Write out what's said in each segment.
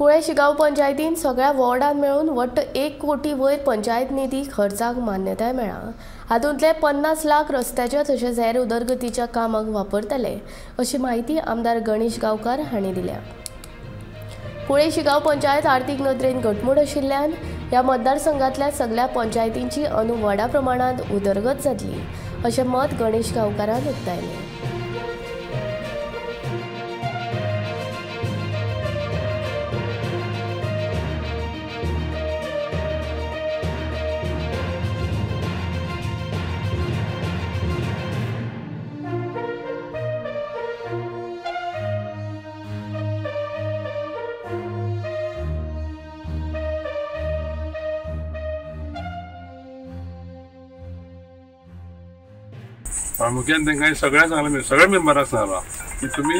कुळे शिगांव पंचायतीन सगळ्या वॉर्डान मेळून वट्ट 1 कोटी वयर पंचायत निधी खर्चाक मान्यताय मेळ्ळा. हातूंतले 50 लाख रस्त्याच्या तशेंच हेर उदरगतीच्या कामाक वापरतले अशी म्हायती आमदार गणेश गांवकार हांणी दिल्या. कुळे शिगांव पंचायत आर्थीक नदरेन घटमूट आशिल्ल्यान ह्या मतदारसंघातल्या सगळ्या पंचायतींची अंदू व्हडा प्रमाणांत उदरगत जातली अशें मत गणेश गांवकारान उक्तायलें. प्रामुख्यान तांकां सगळ्यांक सांगलां, सगळ्या मेंबरांक सांगलां की तुमी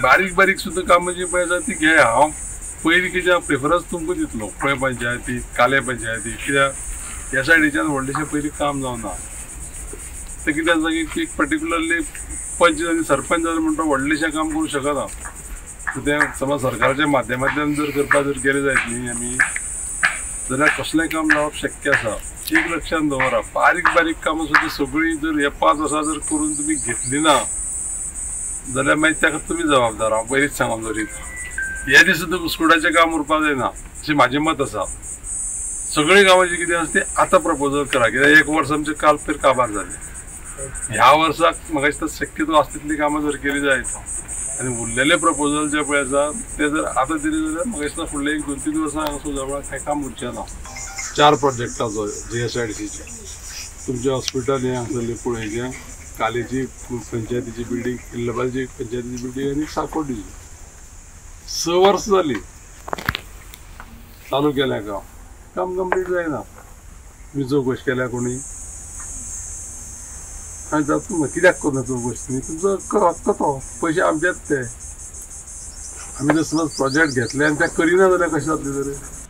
बारीक बारीक सुद्दां कामां जी पळय आसा ती घेया. हांव पयलीं कित्याक प्रिफरन्स तुमकां दितलो, कुळे पंचायती, काले पंचायती, कित्याक ह्या सायडीच्यान व्हडलेशें पयलीं काम जावना. तें कितें आसा की एक पर्टिक्युलरली पंच आनी सरपंच जालें म्हणटा व्हडलेशें काम करूं शकना. तें समज सरकाराच्या माध्यमांतल्यान जर करपाक जर गेले जायत न्ही आमी, जाल्यार कसलेंय काम जावप शक्य आसा. एक लक्षांत दवरा, बारीक बारीक कामां सुद्दां सगळीं जर हे 5 वर्सां जर करून तुमी घेतली ना जाल्यार मागीर ताका तुमी जबाबदार. हांव पयलींच सांगून दवरीत, हे दीस सुद्दां कुस्कुटाचें काम उरपाक जायना अशें म्हाजें मत आसा. सगळीं कामां जी कितें आसा ती आतां प्रपोजल करा, कित्याक एक वर्स आमचें काल पयर काबार जालें. ह्या वर्साक म्हाका दिसता शक्यतो आसा तितलीं कामां जर केली जायत आनी उरलेले प्रपोजल जे पळय आसा ते जर आतां दिले जाल्यार म्हाका दिसता फुडले 1 2 3 वर्सां हांगा सुद्दां कांय काम उरचें ना. 4 प्रोजेक्टाचो GSIDCचे तुमचें हॉस्पिटल हें आसलें कुळेचें, कालेची पंचायतीची बिल्डींग, किल्लबालची पंचायतीची बिल्डींग आनी साकोटीची. 6 वर्सां जालीं चालू केलें काम, काम कंप्लीट जायना. तुमी चवकशी केल्या कोणी? आनी जातून कित्याक करना चवकशी तुमी? तुमचो हक्क तो, पयशे आमचेच ते. आमी जर समज प्रोजेक्ट घेतले आनी ते करिना जाल्यार कशें जातलें तर?